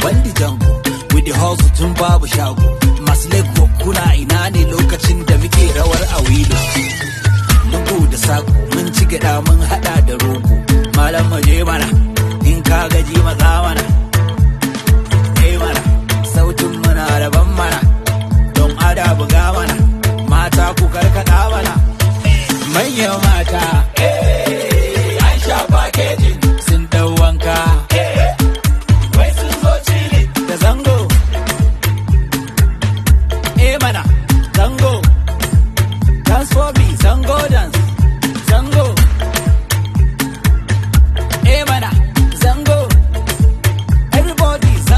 Bandi Jango. With the hustle tun babu shago. Masu lego, kuna ina ne lokacin da muke rawar a wilo? Lungu da sako, mun ci gyaɗa, mun haɗa da rogo. Malam, mu je mana, in ka gaji matsa mana.